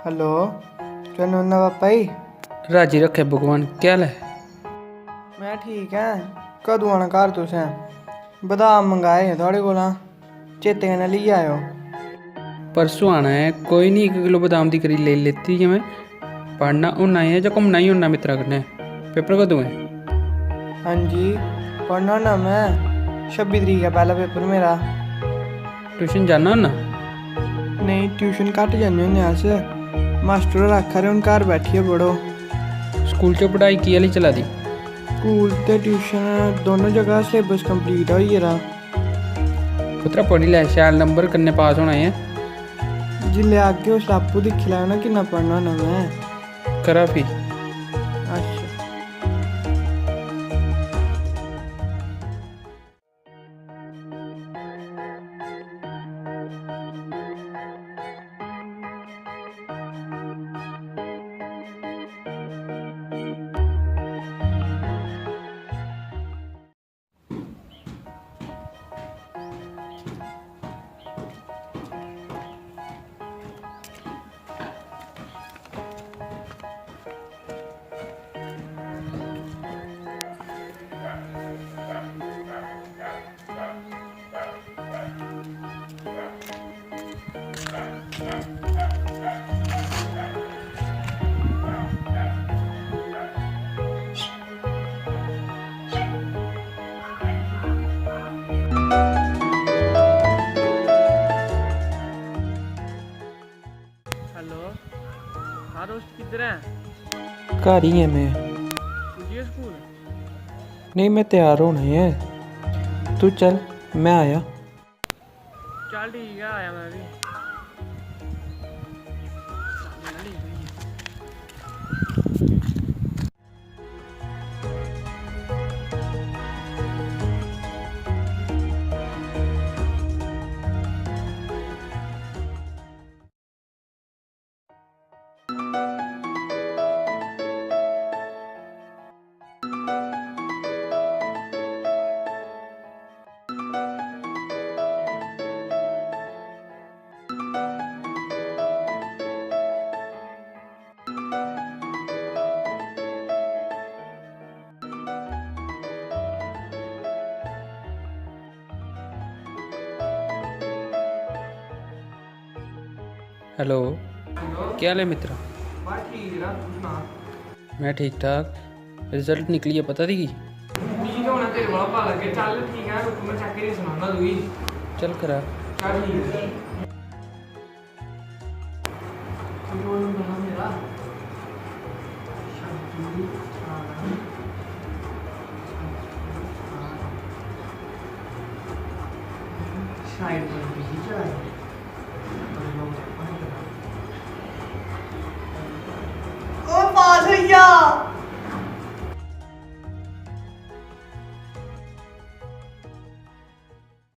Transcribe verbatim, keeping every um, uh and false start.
Hello, चनोना पापा जी। राजी रक्खे भगवान, केह् हाल ऐ? में ठीक ऐं। कदूं आना घर तुसें? बदाम मंगाए हे थुआढ़े कोला, चेते कन्नै लेई आएओ। परसों आना ऐ, कोई निं, इक किलो बदाम दी करी लेई लेती ऐ में। पढ़ना होना ऐ जां घूमना ही होना मित्तरा कन्नै? पेपर कदूं ऐ? हां जी, पढ़ना होना में। छब्बी तरीक ऐ पैह्ला पेपर मेरा। ट्यूशन जाना होना? नेईं, ट्यूशन घट्ट जन्ने होन्ने अस। मास्टर होर आखा दे, "हून घर बैठियै पढ़ो।" स्कूल च पढ़ाई केह् आह्ली चला दी? स्कूल ते ट्यूशन दोनों जगह सलेबस कंप्लीट होई गेदा। पुत्तरा, पढ़ी लै, शैल नंबर कन्नै पास होना ऐ। जिसलै आगे उसलै आपूं दिक्खी लैओ ना किन्ना पढ़ना होना में। करा फ्ही। अच्छा। हेलो, हाँ दोस्त, किद्धर है? घर ही है मैं। पुज्जी गे स्कूल? नहीं, मैं त्यार होना है। तू चल, मैं आया। चल ठीक है, आया मैं भी। Hello, hello. केह् हाल ऐ मित्तरा? बस ठीक यरा, तू सना? मैं ठीक ठाक। रिजल्ट निकली गेआ, पता तुगी? मिगी ते हुन तेरे कोला पता लग्गेआ। चल ठीक ऐ, रुक, मैं चेक करियै सनाना तुगी। चल खरा। चल ठीक ऐ। रोल नंबर हा मेरा छब्बी, शायद मैं बिजी चला दा। ओ पास होई गेआ।